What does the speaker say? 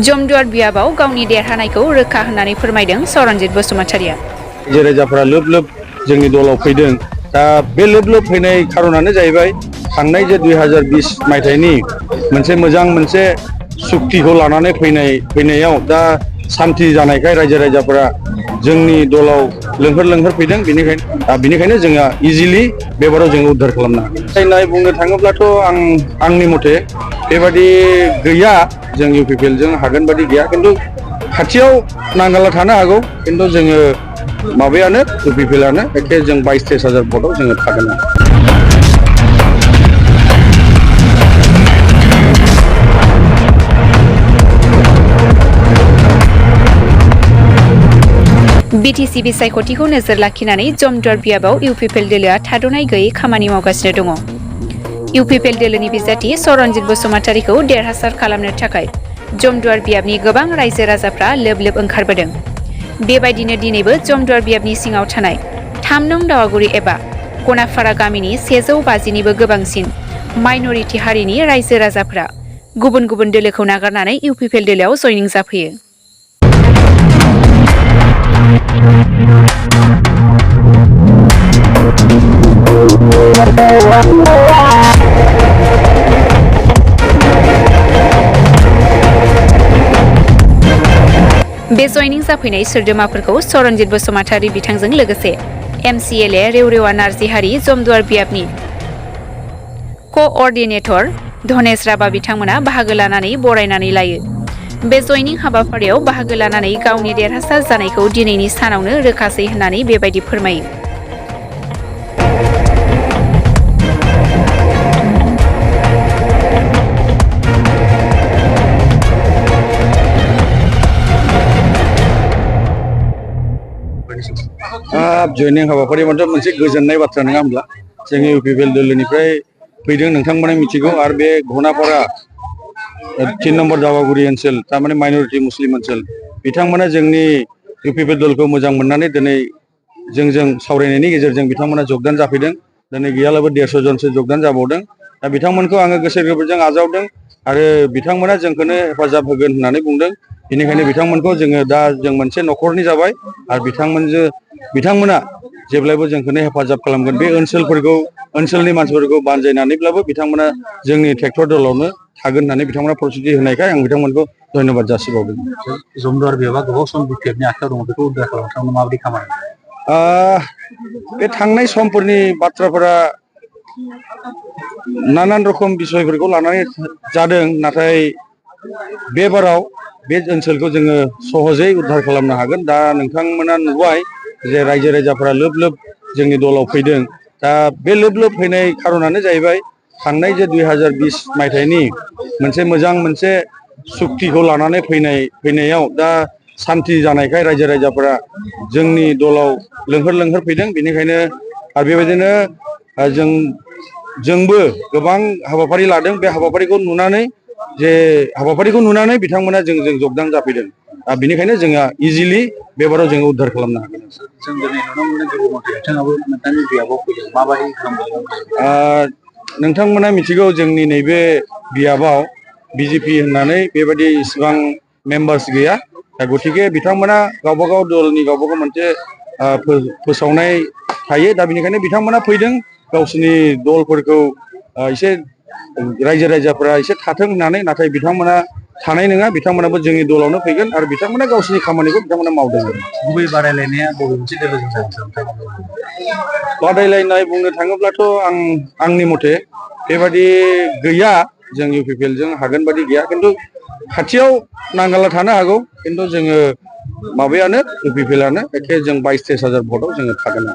जमदुवार बियाबाव गावनि देरहानायखौ रोखा होननानै फोरमायदों सरनजित बसुमतारिया। रायजो-राजाफोरा लोब लोब जोंनि दलाव फैदों। दा बे लोब लोब फैनाय खारनानो जाहैबाय थांनाय जे 2020 मायथाइनि मोनसे मोजां मोनसे सुक्तिखौ लानानै फैनायाव दा सान्ति जानायखाय रायजो-राजाफोरा जोंनि दलाव लोंहोर फैदों। बेनिखायनो जोंहा इजिलि बेबाराव जों उद्धार खालामनो हागोन। बुंनो थाङोब्लाथ' आंनि मथे बेबादि गैया, जों इउपिपिएल जों हागोन बादि गैया, किन्तु खाथियाव नांगाला थानो हागौ, किन्तु जोङो माबायानो इउपिपिएलआनो एखे जों 22-23 हाजार भटआव जोङो थागोन। बिटिसि बिसायख'थिखौ नोजोर लाखिनानै जमदुवार बियाबाव इउपिपिएल दोलोआ थाद'नाय गैयै खामानि मावगासिनो दङ। इउपिपिएल दोलोनि बिजाथि सरनजित बसुमतारिखौ देरहासार खालामनो थाखाय जमदुवार बियाबनि गोबां रायजो राजाफ्रा लोब लोब ओंखारबोदों। बेबायदिनो दिनैबो जमदुवार बियाबनि सिङाव थानाय 3 नं दावागुरि एबा गनाफारा गामिनि 150निबो गोबांसिन माइनरिटि हारिनि रायजो राजाफ्रा गुबुन गुबुन दोलोखौ नागारनानै इउपिपिएल दोलोआव जयनिं जाफैयो। बे जयनिं जाफैनाय सोद्रोमाफोरखौ सरनजित बसुमतारि बिथांजों लोगोसे एमसिएलए रेवरेवा नार्जिहारि जमदुवार बियाबनि क'अर्डिनेटर धनेश राभा बिथांमोना बाहागो लानानै बरायनानै लायो। बे जयनिं हाबाफारियाव बाहागो लानानै गावनि देरहासार जानायखौ दिनैनि सानावनो रोखासै होननानै बेबायदि फोरमायो। जयनिं हाबाफारि मोनसे गोजोननाय बाथ्रा नङा होमब्ला? जों इउपिपिएल दोलोनिफ्राय फैदों, नोंथांमोना मिथिगौ। आरो बे घनापारा 3 नम्बर दावागुरि ओनसोल, थारमाने माइनरिटि मुस्लिम ओनसोल, बिथांमोना जोंनि इउपिपिएल दलखौ मोजां मोननानै दिनै जोंजों सावरायनायनि गेजेरजों बिथांमोना जगदान जाफैदों। दिनै गैयालाबो 150 जनसो जगदान जाबावदों। दा बिथांमोनखौ आङो गोसो गोरबोजों आजावदों आरो बिथांमोना जोंखौनो हेफाजाब होगोन होननानै बुंदों। बेनिखायनो बिथांमोनखौ जोङो दा जों मोनसे न'खरनि जाबाय आरो बिथांमोना जेब्लायबो जोंखौनो हेफाजाब खालामगोन। बे ओनसोलनि मानसिफोरखौ बानजायनानैब्लाबो बिथांमोना जोंनि ट्रेक्टर दलावनो थागोन होननानै बिथांमोना प्रतिश्रुति होनायखाय आं बिथांमोनखौ धन्यबाद जासिबावदों। जमदुवार बियाबा गोबाव सम बिटिएफनि आखायाव दङ, बेखौ उद्धार खालामनो माबायदि खामानि? बे थांनाय समफोरनि बाथ्राफोरा नानान रखम बिसयफोरखौ लानानै जादों, नाथाय बेबाराव बे ओनसोलखौ जोङो सहजै उद्धार खालामनो हागोन। दा नोंथांमोना नुबाय जे रायजो राजाफोरा लोब लोब जोंनि दलाव फैदों। दा बे लोब लोब फैनाय खारनानो जाहैबाय थांनाय जे 2020 मायथाइनि मोनसे मोजां मोनसे सुक्तिखौ लानानै फैनायाव दा सान्ति जानायखाय रायजो राजाफोरा जोंनि दलाव लोंहोर फैदों। बेनिखायनो आरो बेबायदिनो जोंबो गोबां हाबाफारि लादों। बे हाबाफारिखौ नुनानै बिथांमोना जोंजों जगदान जाफैदों। बेनिखायनो जोंहा इजिलि बेबाराव जोङो उद्धार खालामनो हागोन। जों दिनै नुनो मोनो गृहमन्थ्रि बिथाङाबो नोंथांनि बियाबाव फैदों, माबायदि खालामदों? नोंथांमोना मिथिगौ जोंनि नैबे बियाबाव बिजेपि होननानै बेबायदि इसिबां मेम्बार्स गैया। दा गतिके बिथांमोना गावबागाव दलनि गावबागाव मोनसे फोसावनाय थायो। दा बेनिखायनो बिथांमोना फैदों, गावसोरनि दलफोरखौ एसे रायजो राजाफोरा एसे थाथों होननानै। नाथाय बिथांमोना थानाय नङा, बिथांमोनाबो जोंनि दलावनो फैगोन आरो बिथांमोना गावसोरनि खामानिखौ बिथांमोना मावदों। गुबै बादायलायनाया बबे मोनसे दोलोजों जागोन? बादायलायनाय बुंनो थाङोब्लाथ' आंनि मथे बेबादि गैया, जों इउपिपिएल जों हागोन बादि गैया, किन्तु खाथियाव नांगाला थानो हागौ, किन्तु जोङो माबायानो इउपिपिएलआनो एखे जों 22-23 हाजार भटआव जोङो थागोन।